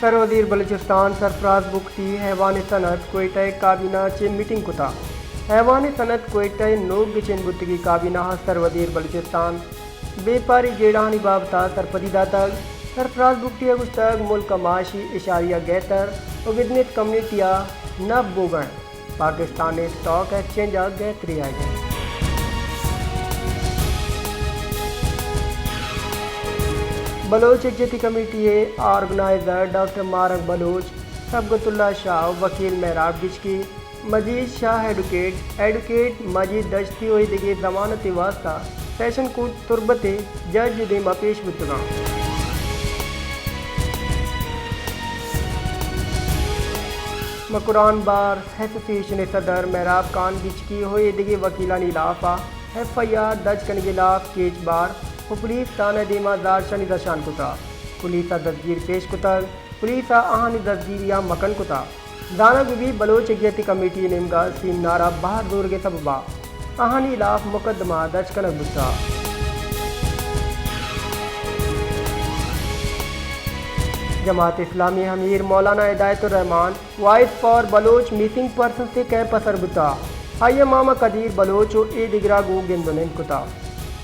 سر وزیر بلوچستان سرفراز بگٹی ایوان صنعت کوئٹہ ء کابینہ ء چہ میٹنگ کتا۔ ایوان صنعت کوئٹہ ء نوک گچین بوتگی کابینہ ء سر وزیر بلوچستان بیپاری جیڑہانی بابت ء سرپدی داتگ۔ سرفراز بگٹی ء گوشتگ ملک ء معاشی اشاریہ گہتر و بزنس کمیونٹی ء نپ بوگ ء انت۔ پاکستان ء اسٹاک ایکسچینج ء گہتری آیگ ء انت۔ بلوچ یکجہتی کمیٹی ء آرگنائزر ڈاکٹر ماہ رنگ بلوچ، صبغت اللہ شاہ و وکیل مہراب گچکی، مجید شاہ ایڈوکیٹ، ایڈوکیٹ مجید دشتی و اے دگہ ضمانت ء واستہ سیشن کورٹ تربت ء جج ء دیما پیش بوتگاں۔ مکران بار ایسوسی ایشن ء صدر مہراب خان گچکی و اے دگہ وکیلانی ہلاف ء ایف آئی آر درج کنگ ء ہلاف کیچ بار و پولیس تھانہ ء دیما زہرشانی درشان کتگ۔ پولیس ء دزگیر پیش کتگ، پولیس ء آہانی دزگیری ء مکن کتگ۔ زانگ بہ بیت بلوچ یکجہتی کمیٹی ء نیمگ ء سیمنار ء بہر زورگ ء سبب ء آہانی ہلاف مقدمہ درج کنگ بوتگ۔ جماعت اسلامی امیر Maulana Hidayat urRahman voice for Baloch missing persons ء کیمپ ء سر بوتگ۔ آئی ء ماما قدیر بلوچ و اے دگرا گوں گند و نند کتگ۔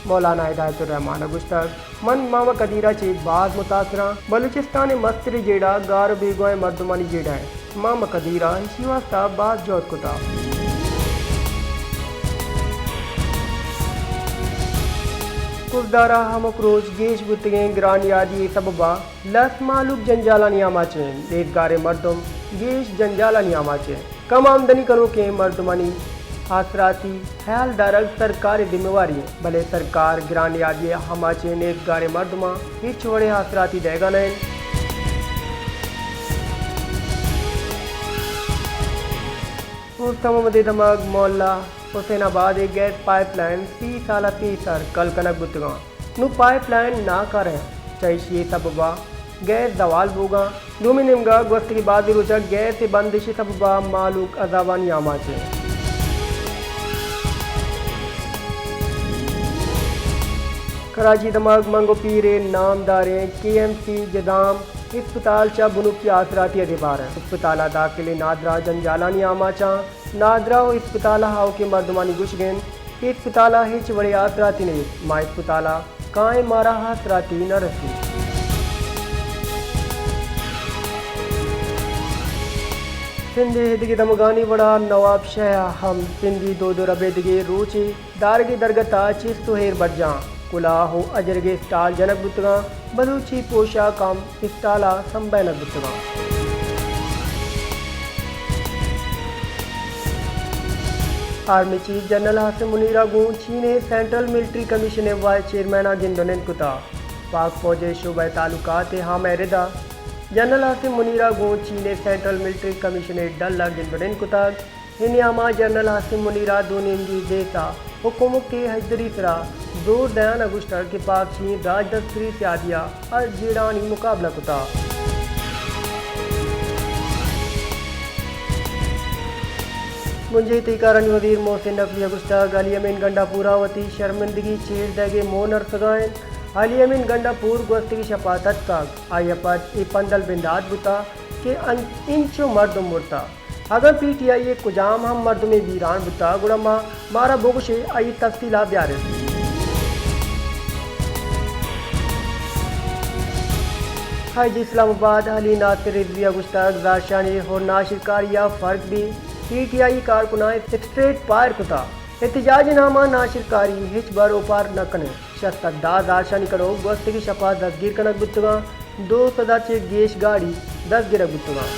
مولانا ہدایت الرحمان ء گوشتگ، من ماما قدیر ء چہ باز متاثر آں۔ بلوچستان ء مستریں جیڑہ گار و بیگواہیں مردمانی جیڑہ انت۔ ماما قدیر ء ایشی واستہ باز جہد کتگ۔ کزدار ء ہمک روچ گیش بوتگیں گران یادی ء سبب ء لس مہلوک جنجالانی آماچ انت۔ نیزگاریں مردم گیش جنجالانی آماچ انت۔ کم آمدنی کنوکیں مردمانی آسراتی ہیال دارگ سرکار ء ذمہ واری انت، بلے سرکار گران یادی ء آماچیں نیزگاریں مردماں ہچ وڑیں آسراتی دئیگا نہ انت۔ روستم محمد ء دمگ مولا حسین آباد ء گیس پائپ لائن سی سال ء پیسر کل کنگ بوتگاں۔ نوں پائپ لائن ناکارہ انت، چہ ایشی ء سبب ء گیس زوال بوگاں۔ دومی نیمگ ء گوستگیں بازیں روچ ء گیس ء بندش ء سبب ء مہلوک عذابانی آماچ انت۔ کراچی دمگ منگو پیر ء نامداریں کے ایم سی جدام ہسپتال چہ بنکی آسراتی ء دیبار انت۔ ہسپتال ء داخلیں نادراہ جنجالانی آماچاں۔ نادراہ و ہسپتال ء آؤکیں مردمانی گوشگ انت کہ ہسپتال ء ہچ وڑیں آسراتی نیست، ما ہسپتال ء کائیں، مارا آسراتی نہ رسیت۔ سندھ ء ایدگہ دمگانی وڑا نواب شاہ ء ہم سندھی دود و ربیدگی روچے دارگی درگت ء چست و ایر برجاں کلاہ و اجرگے اسٹال جنگ بوتگاں، بلوچی پوشاک ہم اسٹال ء سمبہینگ بوتگاں۔ آرمی چیف جنرل عاصم منیر ء گوں چین ء سینٹرل ملٹری کمیشن ء وائس چیئرمین ء گند و نند کتگ۔ پاک فوج ء شعبہ تعلقات ء ہام ء ردا جنرل عاصم منیر ء گوں چین ء سینٹرل ملٹری کمیشن ء ڈل ء گند و نند کتگ۔ اے نیام ء جنرل عاصم منیر ء دو نیمگی دیسا و کمک ء ہژدری سرا زور دیان ء گوشتگ کہ پاک چین راجدپتری سیادی ء ہر جیڑہانی مقابلہ کتگ۔ بنجاہی تہی کارانی وزیر محسن نقوی ء گوشتگ، علی امین گنڈاپور ء وتی شرمندگی چیر دئیگ ء مون ارسگا انت۔ علی امین گنڈاپور گوستگی شپ ء تتکگ، آئی ء پد اے پندل بندات بوتگ کہ ان-، انچو مردم مرتگ۔ اگاں پی ٹی آئی ء کجام ہم مردمے بیران بوتگ، گڑا ما، مارا بگوش ئے آئی ء تفصیل ء بیار ات۔ آئی جی اسلام آباد علی ناصر رضوی ء گوشتگ، زہرشانی و ناشرکاری ء فرق بیت، پی ٹی آئی کارکناں اسٹریٹ فائر کتگ، احتجاج ء نام ء ناشرکاری ہچبر اوپار نہ کن انت۔ شست ء دہ زہرشانی کنوک گوستگیں شپ ء دزگیر کنگ بوتگاں، دو سد ء چہ گیش گاڑی دزگرگ بوتگاں۔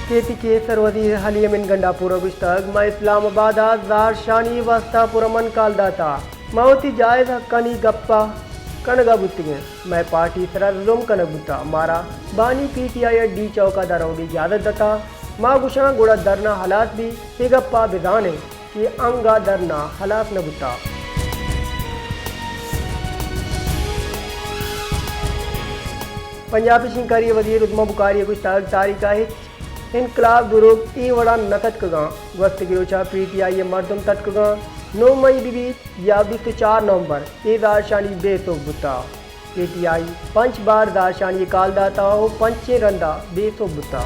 کے پی کے سروزیر علی امین گنڈاپور ء گوشتگ، مئے اسلام آباد ء زہرشانی واستہ پرامن کال داتہ، ما وتی جائز حقانی گپ ء کنگ ء بوتگیں۔ مئے پارٹی سرا ظلم کنگ بوتہ، مارا بانی پی ٹی آئی ء ڈی چوک ء در آؤگ ء اجازت دتہ۔ ما گوشاں گڑا دھرنا ہلاس بی، اے گپ ء بزان انت کہ انگہ دھرنا ہلاس نہ بوتہ۔ پنجاب ء شنگکاری ء وزیر عظمی بخاری ء گوشتگ، تاریخ ء ہچ انقلاب دروگ اے وڑا نہ تتکگاں، گوستگیں روچا پی ٹی آئی ء مردم تتکگاں، نو مئی بہ بیت یا بیست ءُ چار نومبر، اے زہرشانی بے سوب بوتہ۔ پی ٹی آئی پنچ بار زہرشانی ءِ کال داتہ ءُ پنچیں رندا بے سوب بوتہ۔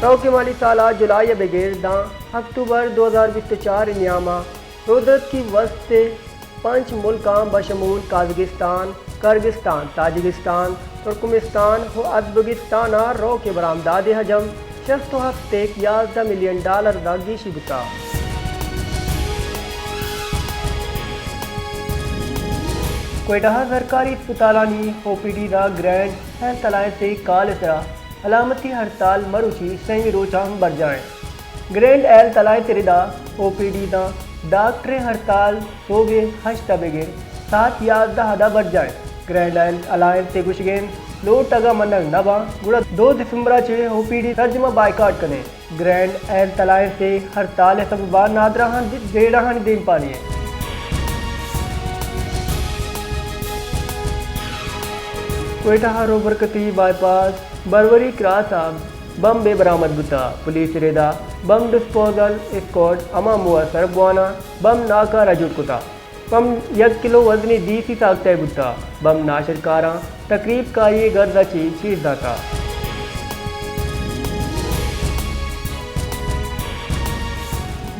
روکیں مالی سال ءِ جولائی ءَ بگر داں اکتوبر دو ہزار بیست ءُ چار ءِ نیام ءَ رودرتکی وسط ءِ پنچ ملکاں بشمول قازقستان، کرغستان، تاجکستان، ترکمنستان ءُ ازبکستان ءَ روکیں برآمدات ءِ حجم شست ءُ ہفت ءُ یازدہ ملین ڈالر ءَ گیشی بوتہ۔ کوئٹہ ءِ سرکاری اسپتالانی او پی ڈیز ءَ گرینڈ ہیلتھ الائنس ءِ کال ءِ سرا سلامتی ہڑتال مروچی سیمی روچ ءَ ہم برجاہ انت۔ گرینڈ ہیلتھ الائنس ءِ ردا او پی ڈیز ءَ ڈاکٹریں ہڑتال سہب ءِ ہشت ءَ بگر ساعت یازدہ ءَ داں برجاہ انت۔ گرینڈ ہیلتھ الائنس ءِ گوشگ انت، لوٹ اگاں منگ نہ باں، گڑا دو دسمبر ءَ چہ او پی ڈی سرجم ءَ بائیکاٹ کنیں۔ گرینڈ ہیلتھ الائنس ءِ ہڑتال ءِ سبب ءَ نادراہاں ریڑھانی دیمپانی انت۔ کوئٹہ ءِ روبرکتی بائی پاس بروری کراس ءَ بمبے برآمد بوتہ۔ پولیس ءِ ردا بم ڈسپوزل اسکواڈ ہما موہ ءَ سر بوان ءَ بم ناکارہ جوڑ کتہ۔ بم یک کلو وزنی دیسی ساکتہ ءِ بوتہ۔ بم ناشرکاراں تقریب کاری ءِ گرد ءَ چہ چیر داتہ۔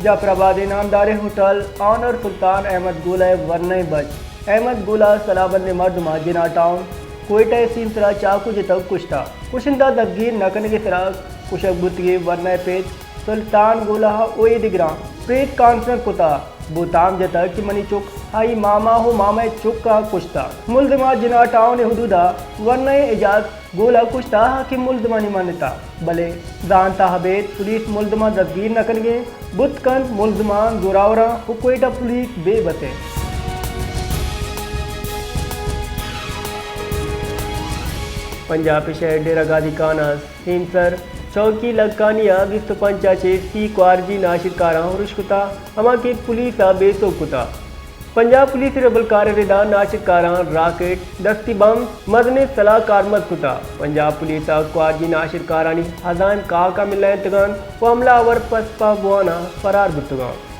جعفر آباد ءِ نامداریں ہوٹل آنر سلطان احمد گولہ ءِ ورنائیں بچ احمد گولہ سلاہ بندیں مردماں جناح ٹاؤن کوئٹہ ءِ سیمسر ءَ چاقو جتگ کشتہ۔ کشندہ دزگیر نہ کنگ ءِ سرا کشگ بوتگیں ورنا ءِ پت سلطان گولہ ءَ اوہید ءِ گراں پریس کانفرنس کتہ۔ بہتام جتگ کہ منی چک آئی ماما ءُ ماما ءِ چک ءَ کشتہ۔ ملزم ءَ جناح ٹاؤن ءِ حدود ءَ ورنائیں اعجاز گولہ کشتہ کہ ملزمانی منتہ، بلے زانت ءَ ابید پولیس ملزماں دزگیر نہ کنگ ءَ بوت کنت، ملزماں زوراوراں ءُ کوئٹہ پولیس بے بس انت۔ پنجاب ءِ شہر ڈیرہ غازی خان ءِ سیمسر چوکی لکانی ءَ بیست ءُ پنچ ءَ چہ سی خوارجی ناشرکاراں ارش کتہ، ہما کہ پولیس ءَ بے سوب کتہ۔ پنجاب پولیس ءِ ربلکار ءِ ردا ناشرکاراں راکٹ، دستی بم، مزنیں سلاہ کارمرز کتہ۔ پنجاب پولیس ءَ خوارجی ناشرکارانی عزائم کاک ءَ ملائینتگ انت ءُ حملہ آور پسپا بوان ءَ فرار بوتگ انت۔